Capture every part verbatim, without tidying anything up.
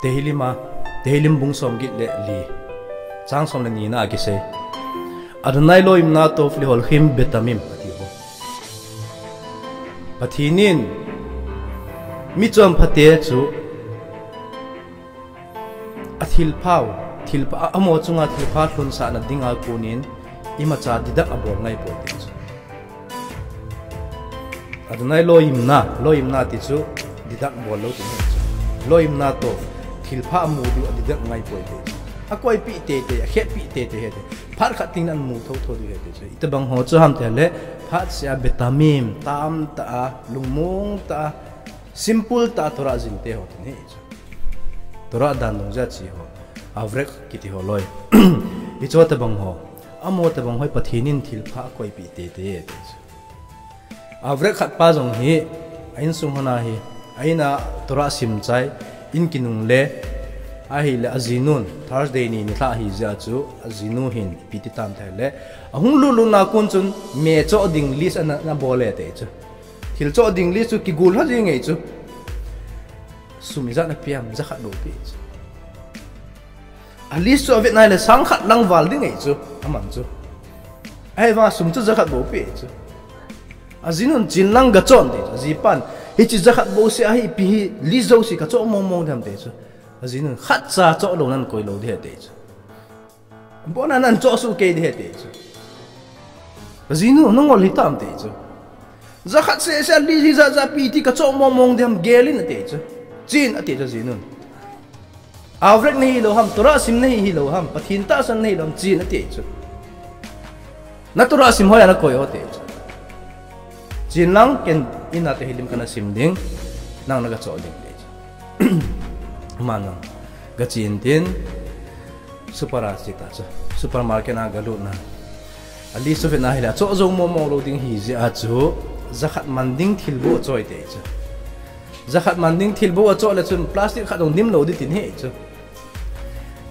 Tehillim a, Tehillim bung somget le li, chang som le ni na a kisei. Adonai lo imna tov leholchim betamim ati ho. Pathen in mi chonphate chu athilpha u, thilpha, amaho chunga thilpha lhunsahna dinga konin imacha deduct abol ngai poi ti chu. Adonai lo imna, lo imna ti chu deduct bol lou ti hi chu. Lo imna tov, thilpha amu diu a deduct ngai poi ti chu. Akoipeh teitei, akhetpeh teitei hite. Phat khat teng in amu thotho diu hite chu. Itobang ho chu ham tile, phatseh a betamim, tamtah a, lungmong tah a, simple tah a Torah jing te ho ti hi chu. Torah dan dungjuiya che ho, avrek kiti ho loi. Hiche tobang ho, amaho tobang ho hi Pathen in thilpha akoipeh teitei e ti chu. Avrek khat pa jong hi, a insung hon a hi, a in a Torah sim chai, in kinungle, ahile ajinun, Thursday ni nilhah ahi jeh a chu, ajinu hin, ipi ti tam tile, ahung lutlut na kon chun, me choh ding list ana, ana bol e ti chu. Thil choh ding list chu kigol lha jing e chu. Sum ijat napeh ham, jakhat bou peh chu. A list chu avet nai le sang khat lang val ding e chu, aman chu. Ahivang sum chu jakhat bou peh chu. Ajinun chen lang gachoh in ti chu, ajipan, hiche jakhat bou seh a hi ipi hi list jouse kachoh mong mong ding ham ti chu. Ajinun khatcha choh lou nan koi lou ding ahi ti chu. Abon a nan choh soh kei ding ahi ti chu. Ajinu, nangol hitam ti chu. Jakhat seh seh a list hi jat jat ipi ti kachoh mong mong ding ham gel in ati chu. Chen ati chu ajinun. Avrek nahi lou ham, Torah sim nahi hilou ham, Pathen tahsan nahi lou ham, chen ati chu. Na Torah sim hoiya nakoi o ti chu. Chen lang ken in a Tehillim kana sim ding, nang na gachoh ding ti chu. Aman jong gachen tin, super a che ta chu. Supermarket a galut na. A list chu vet na hile, achoh jou mong mong lou ding ahi jeh a chu, jakhat man ding thil bou achoh e ti chu. Jakhat man ding thil bou achoh le chun plastic khat jong dim lou ding tin ahi chu.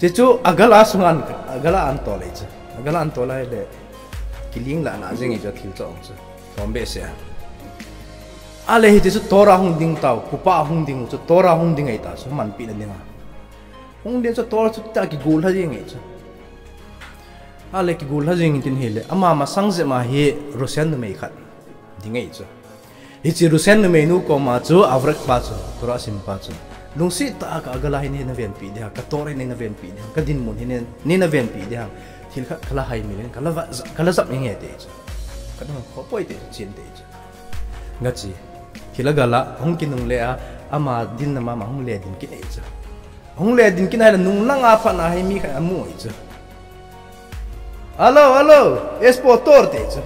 Chuche chu agal a sunga, agal a ana tol e chu. Agal a ana tol a hile, kiling lah lah jing e chu thil choh chu. Thom behseh a. Ahile hiche chu Torah hung ding tau, kupa hung ding u chu Torah hung ding ahi ta chu, manpeh na dinga. Hung ding chu Torah chu tah kigol lha jing e chu. Ahile kigol lha jing tin hile, ama masang jep ma hi Russian numei khat ding ahi chu. Hiche Russian numei nu koma chu avrek pa chu, Torah sim pa chu, lungset tah a ka agal a hi nei na venpeh ding ham, ka Torah hi nei na venpeh ding ham, ka dinmun hi nei, nei na venpeh ding ham, thil khat kala haimil in, kala va, kala jap inge ti chu. Ka dong kho poi ti chu, chen ti chu. Gache. Thil agal a, hung kinungle a, ama dinna mama hung le din kit e chu. Hung le din kit na hile nunglang a pat na hi mi khat amu e chu. Alo, alo, יש פה תור ti chu.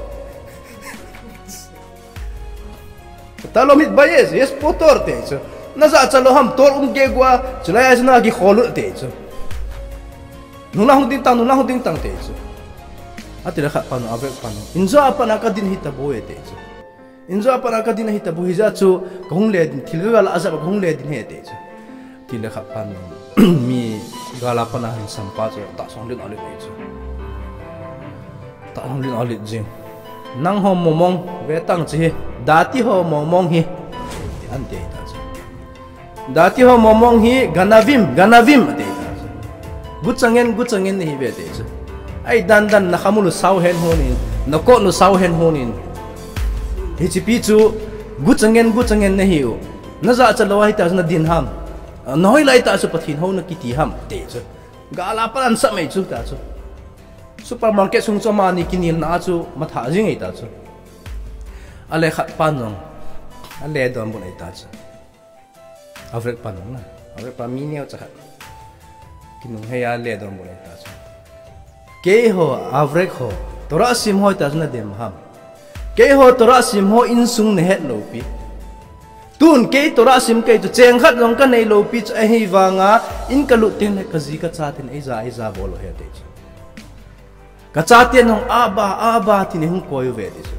אתה לא מתבייש, יש פה תור ti chu. Na jachat lou ham, תור um gegu a, chulai a chu na kikhol u ti chu. Nunglang hung ding tang, nunglang hung ding tang ti chu. Ati le khat pa nu, avrek pa nu. Injo a pat na ka din hita bou e ti chu. Injo a pat na ka din hita bou hijeh a chu, ka hung le din, thil ka gal a jep a ka hung le din ahi ti chu. Ti le khat pa nu, mi gal a pat na hin sam pa chu, tahsa hung len a len e chu. Tahsa hung len a len jing. Nangho momong, ve tang che hi, דעתי ho momong hi. Ti an ti ta chu. דעתי ho momong hi גנבים, גנבים, ati ta chu. Guchangen, guchangen nahi uve ti chu. Ahi dan dan na khamul u sao hen hon in, na kot u sao hen hon in. Hiche pi chu, guchangen, guchangen nahi u. Na jachat lou ahi ta chu na din ham. Na hoi lai ta chu Pathen hou na kiti ham, ti chu. Gal a pat na ana sam e chu ta chu. Supermarket sung chu amani kinelna a chu matha jing e ta chu. Ahile khat pan jong, ale donbut e ta chu. Avrek pa nung na. Avrek pa mi neocha khat. Kinunghei a le donbut e ta chu. Keiho, avrek ho, Torah sim ho ta chu na dem ham. Keiho, Torah sim ho insung na het lou pi. Tun kei Torah sim kei chu cheng khat jong ka nei lou pi chu ahivanga, in ka lut teng le ka ji ka chaten eija, eija bol u ahi ti chu. Ka chaten jong Abba, Abba tin eihung koi uve ti chu.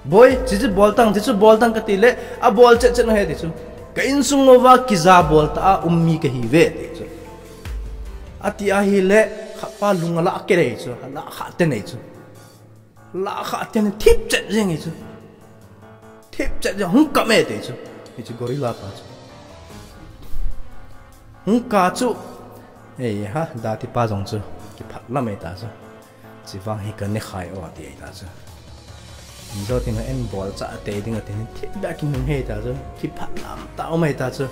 Boi, chuche bol tang, chuche bol tang kati le, abol chet chet u ahi ti chu. Ka insung uva kija bol tah a um mi kahi uve ti chu. Ati ahile, khat pa lung alah kit e chu, alah kha ten e chu. Lah kha ten thip chet jeng e chu. Thip chet jeng, hung kap e ti chu. Hiche gorilla pa chu. Hung kah chu, ei ha, dati pa jong chu kiphat lam ei ta chu. Chivang hi ka ne khai o, ati ei ta chu. Injo tin, en bol cha te ding atin, thip beh a kinung hei ta chu. Kiphat lam tah um ei ta chu.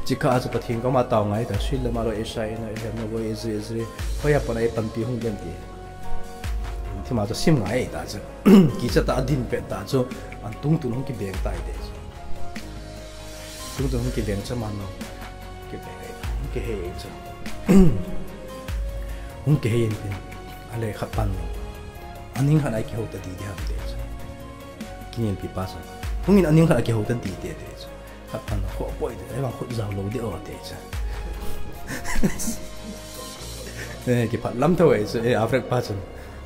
Chikah a chu Pathen koma tao ngai ta, sweet lama lo, Isha ina, Isha no boy, Ezri, Ezri. Hoiya pan a ei panpi hung dem ti. Thima chu sim ngai ei ta chu. Kicha ta, adin pet ta chu. An tung tun hung kibeng tai te chu. Tung tun hung kibeng cha man lo. Kibeng ei ta, hung kihei ei chu. Hung kihei in tin. Ale khat pan lo. Aning khat a kihou ta di di ham te chu. Kinelpi pa chu. Hung in aning khat a kihou ta di te te chu. Khat pan lo, kho poi te, ei vang khut jao lo di o te chu. Eh, kiphat lam tho ei chu, eh, Avrek pa chu.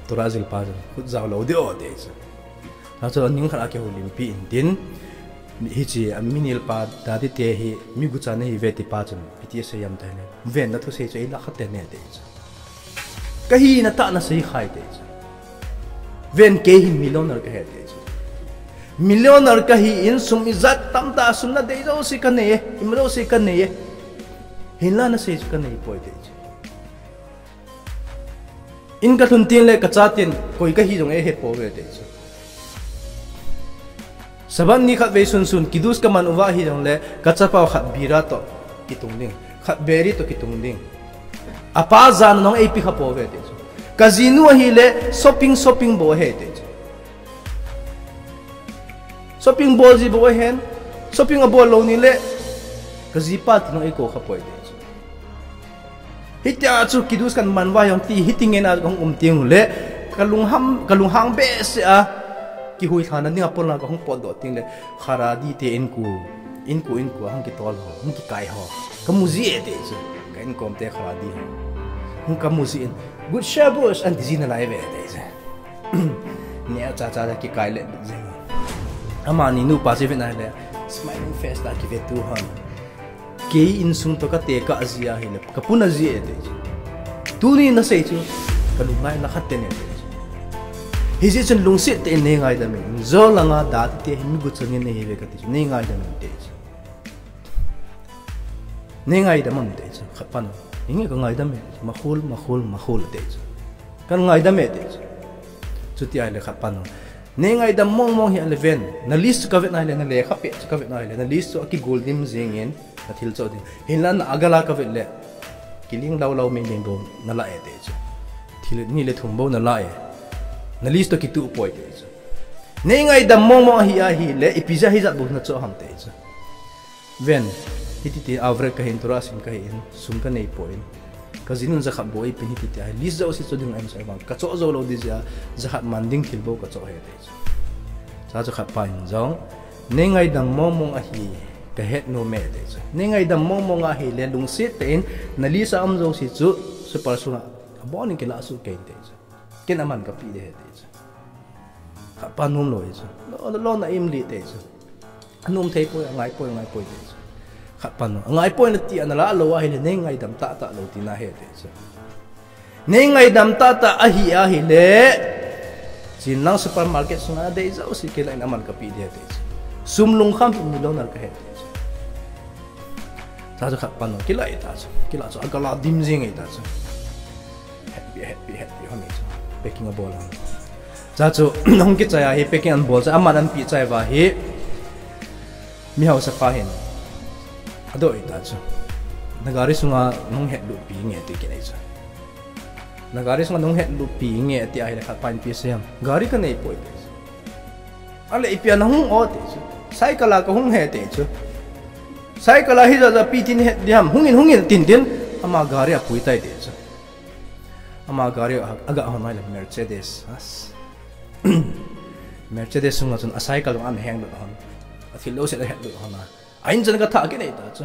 Tura jil pa chu. Khut jao lo di o te chu. Achu aning khat a kihoulimpi in tin. Hiche, a mi nilpa, dati te hi, mi gucha nahi ve ti pa chun, iti asei ham tile. Ven, na thusei chu ei la kha te ne te chu. Ka hina tah na sei khai te chu. Ven, kei hin millionaire ka hi te chu. Millionaire ka hi in sum ijat tamtah sum na dei jouse ka nei e, ima jouse ka nei e. Hinla na sei chu ka nei poi te chu. In ka lhun tin le ka cha tin, koi ka hi jong ei he poi ve te chu. Sabbath ni khat vei sunsun, kiddush ka man uva hi jong le, ka chapa khat bira toh kitung ding, khat beri toh kitung ding. Apa jana jong ei pi kha poi ve te chu. Ka jinu ahile, shopping, shopping bol ahi te chu. Shopping bol ji bol ahin, shopping abol lou ni le, ka jipa ti jong ei kou kha poi te chu. Hitia chu kiddush kan man uva jong ti, hiti ngen a kahung um teng ule, ka lunghang, ka lunghang behseh a, kihui lhana ding a pon la kahung potdoh teng le, Haredi te inko, inko, inko, hung kitol ho, hung kikai ho. Ka mu ji e te chu, ka inkom te Haredi ho. Hung ka mu ji in, Good Shabbos, an ti ji nalai ve te chu. Neo cha cha kikai le jeng. Amani nupa chu ve na le, smiling face ta kive tu hon. Kei insung toh ka tekah ji ahile, ka puna ji e te chu. Tuni na sei chu, ka lungngai na khat te ne te chu. Hijeh chun lungset tah in nei ngaidam in, jo langa dati te hi mi gucha ngen nei hi ve ka ti chu, nei ngaidam in te chu. Nei ngaidam am te chu, khat pan. Inge ka ngaidam e, makhul, makhul, makhul te chu. Kan ngaidam e te chu. Chuti ahile khat pan. Nei ngaidam mong mong hi ale ven. Na list chu ka vet na hile, na lekha peh chu ka vet na hile, na list chu akigol dim jing in, na thil cho ding. Hinla na agala ka vet le. Kiling lau lau mei mei bou na la e te chu. Thil ni le thum bou na la e. Na list toh kitu poi te chu. Nei ngaidam mong mong ahi ahile, ipi jeh a hijat bou na cho ham te chu. Ven, hiti ti Avrek ka hin, Torah sim ka hin, sum ka nei poi. Ka jinun jakhat bou ei pen hiti ti ahi, list jouse cho ding ahin sei vang. Ka cho jou lou di jeh a, jakhat man ding thil bou ka cho he te chu. Cha chu khat pa in jong, nei ngaidam mong mong ahi, ka het nom e te chu. Nei ngaidam mong mong ahile, lungset tah in, na list a um jouse chu, super sunga, abon in kila su kei te chu. Ken aman ka pi de he te chu. Khat pa nom lou e chu. Lo, lo, lo na im li te chu. Anom thei poi, angai poi, angai poi te chu. Khat pa nom. Angai poi na ti ana la lou ahile, nei ngaidam tah tah lou tina he te chu. Nei ngaidam tah tah ahi ahile. Chin lang supermarket sunga dei jouse kila in aman ka pi de te chu. Sum lungkham in millionaire ka he te chu. Cha chu khat pa nom. Kila e ta chu. Kila chu agala dim jing e ta chu. Happy, happy, happy, hon ei chu. Packing abol hon. Cha chu, hung kichai a hi, packing an bol cha, aman an pi chai uva hi. Mi hausa pa hin. Adoh ei ta chu. Na gari sunga nahung het lut pi nge ti kinei chu. Na gari sunga nahung het lut pi nge ti ahile khat pa in ipi asei ham. Gari ka nei poi ti chu. Ale ipi a nahung o ti chu. Cycle a ka hung he ti chu. Cycle a hija ja pi tin het di ham. Hung in, hung in tin tin. Ama gari apui tai ti chu. Ama gari a, aga hon ahile Mercedes. As. Mercedes sunga chun a cycle jong ana heng lut hon. Athil jouse ahet lut hon a. A in chan ka tha kinei ta chu.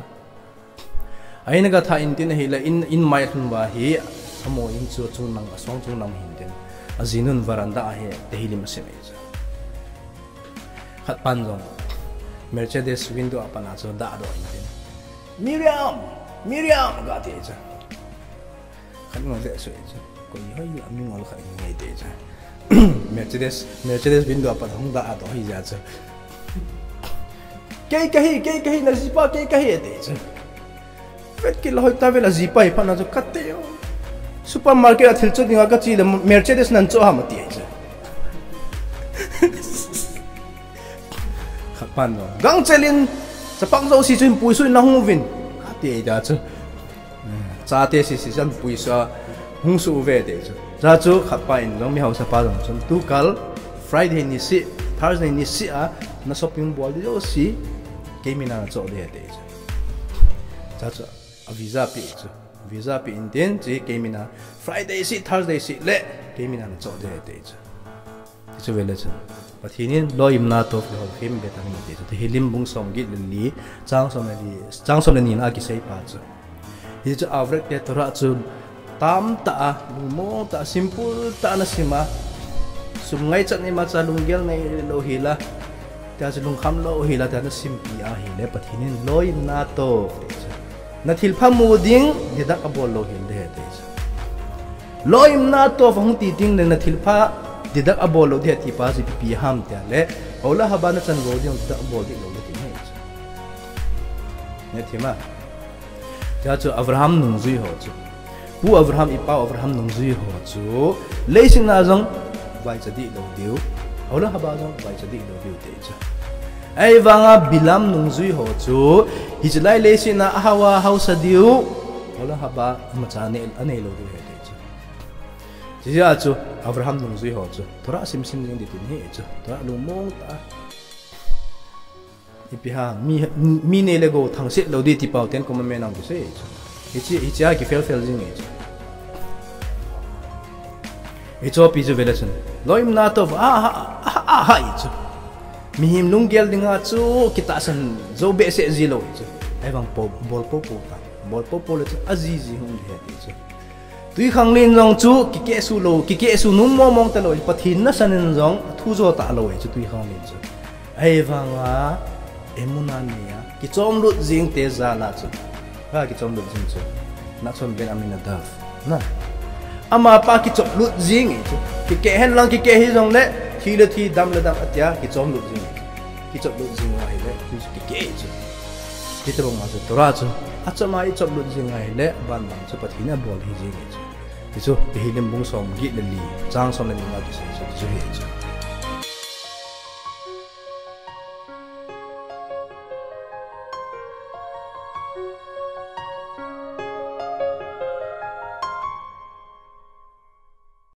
A in ka tha in tin ahile in, in mai lhun uva hi. Amo in chu chung lang, asong chung lang hin tin. Ajinun veranda a hi Tehillim asem e chu. Khat pan jong. Mercedes window a pan a chu dah doh in tin. Miriam! Miriam! Ga ti chu. Khat ngol ve sui chu. Koi hoi la mi ngol khat ngai te chu. Mercedes, Mercedes window a pat hung dah a to hi ja chu. Kei ka hi, kei ka hi, na jipa kei ka hi te chu. Vet kit la hoi ta vela jipa hi phatna chu kati o. Supermarket a thil chu dinga kache le Mercedes nan chu ham ati chu. Khat pan lo. Gangchelin chapang jouse chu hin puisuh in nahung uvin. Kati ta chu. Chate sisi chan puisuh a hung suh uve ti chu. Cha chu khat pa in jong mi haosapa jong chun tukal Friday nisih, Thursday nisih a na shopping bol di jouse kei mina nachoh ding ahi ti chu. Cha chu a visa pe chu. Visa pe in tin chu kei mina Friday sih, Thursday sih le kei mina nachoh ding ahi ti chu. Chu vele chun Pathen in loimna toh kihol khim be tang in ti chu. Tehillim bung som get le li, chang som le li, chang som le ni na kisei pa chu. Hichu Avret te Torah chu tamtah a, lungmong tah a, simple tah a na sim a. Sum ngaichat imacha lunggel nei lou hila. Tia chu lungkham lou hila tia na simpi ahile Pathen in loimna toh ti chu. Na thilpha mu ding, deduct abol lou hel ding ahi ti chu. Loimna toh ahung ti ding le na thilpha deduct abol lou ding ahi ti pa chu ipi ham tia le, Olam Haba na chan gou ding deduct abol ding lou ding ahi ti chu. Nethei ma. Tia chu Abraham nungjui ho chu. Pu Abraham, ipa Abraham nungjui ho chu leiset a jong vaicha dih lou diu. Olam Haba jong vaicha dih lou diu ti chu. Ahivanga Bilam nungjui ho chu hiche lai leiset a ahao a haosa diu. Olam Haba imacha anei, anei lou diu ahi ti chu. Hijeh a chu Abraham nungjui ho chu Torah simsim jing ding tin ahi chu. Torah lungmong tah a. Ipi ham, mi, mi nei le gou thangset lou ding ti pau ten commandment a kisei chu. Hiche, hiche a kifel fel jing ahi chu. Hiche pi chu vele chun. Loimna toh a, a, a, a, a, ahi chu. Mihem lunggel dinga chu kitahsan jou behseh ji lou ahi chu. Ahivang po, bol popo ta. Bol popo le chu ajiji hung ding ahi ti chu. Twikhanglen jong chu kikehsuh lou, kikehsuh nom mong mong talou, Pathen nasan in jong thu jo talou ahi chu twikhanglen chu. Ahivanga emunah nei a kichomlut jing te jal a chu. Ha, kichomlut jing chu. Nachshon ben Aminadav. Na. Amapa kichomlut jing ahi chu. Kikeh hen lang kikeh hijongle, thi le thi, dam le dam atia kichomlut jing ahi chu. Kichomlut jing ahile, chu kikeh ahi chu. Hitobang a chu Torah chu achom a ichomlut jing ahile, banban chu Pathen in abol hih jing ahi chu. Hichu Tehillim bung som get le li, chang som le ni na kisei chu, chu hi.